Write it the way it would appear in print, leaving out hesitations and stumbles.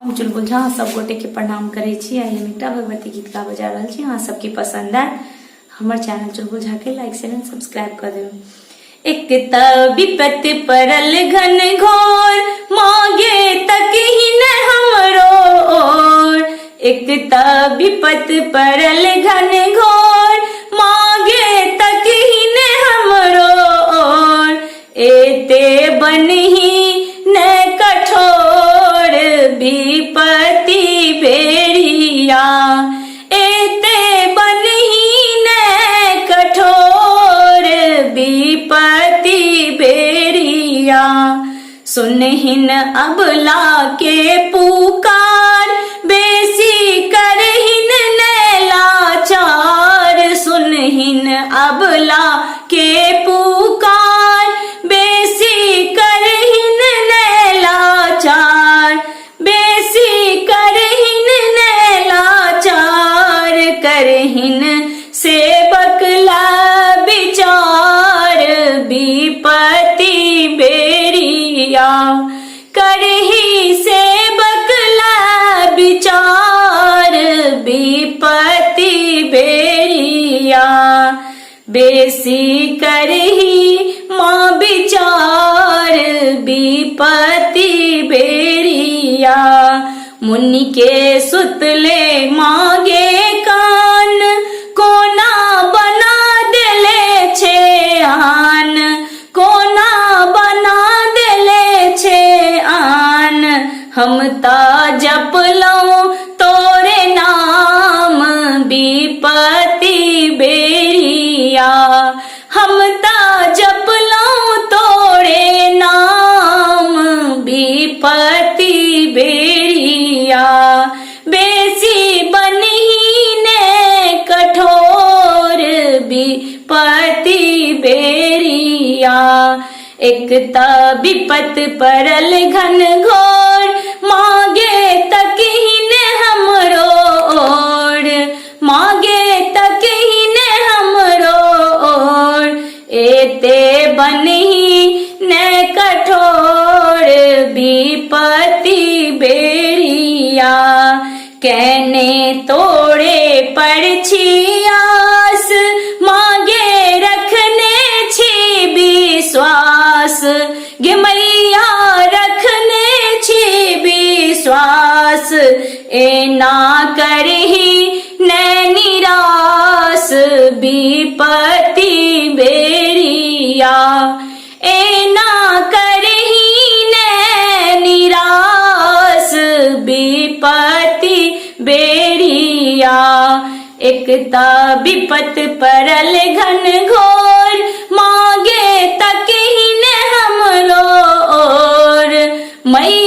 हम चुलबुल झा अहाँ सब गोटे के प्रणाम करै छी। आइ हम एकटा भगवती गीत गाबऽ जा रहल छी, अहाँ सबके पसंद आयत। हमर चैनल चुलबुल झा के लाइक शेयर एंड सब्सक्राइब कर देब। एक त विपत परल घन घोर, मांगे तक ही न हमरो ओर। एक त विपत परल घन घोर, मांगे तक ही न हमरो ओर। एते बनही न कठोर विपति बेरिया, एते बनही न कठोर विपति बेरिया। सुनहिन अबला के पुकार, बेसी करहिन न लाचार। सुनहिन अबला के पुकार, बेसी करहिन न लाचार। बेसी करहिन न लाचार, करहिन सेवक ला विचार विपति बेरिया। करही सेवक ला विचार विपति बेरिया। बेसी करही माँ विचार विपति बेरिया। मुनि के सुतले मागे कान, कोना बना देले छे आन। कोना बना देले छे आन, हम ता जपलौं तोरे नाम विपति बेरिया। हम ता जपलौं तोरे नाम विपति बेरिया। बेसी बनही ने कठोर विपति बेरिया। एक त विपत परल घन घोर, मागे तकहिन हमरो ओर। मागे तकहिन हमरो ओर, एते बनही ने कठोर विपति बेरिया। केने तोड़े पर छी आस, मागे रखने छी विश्वास। गे मैया रखने छी विश्वास, एना करही ने निराश विपति बेरिया। एना करही ने निराश विपति बेरिया। एक ता विपत परल घन घोर, मागे तकहिन हमरो ओर। मैया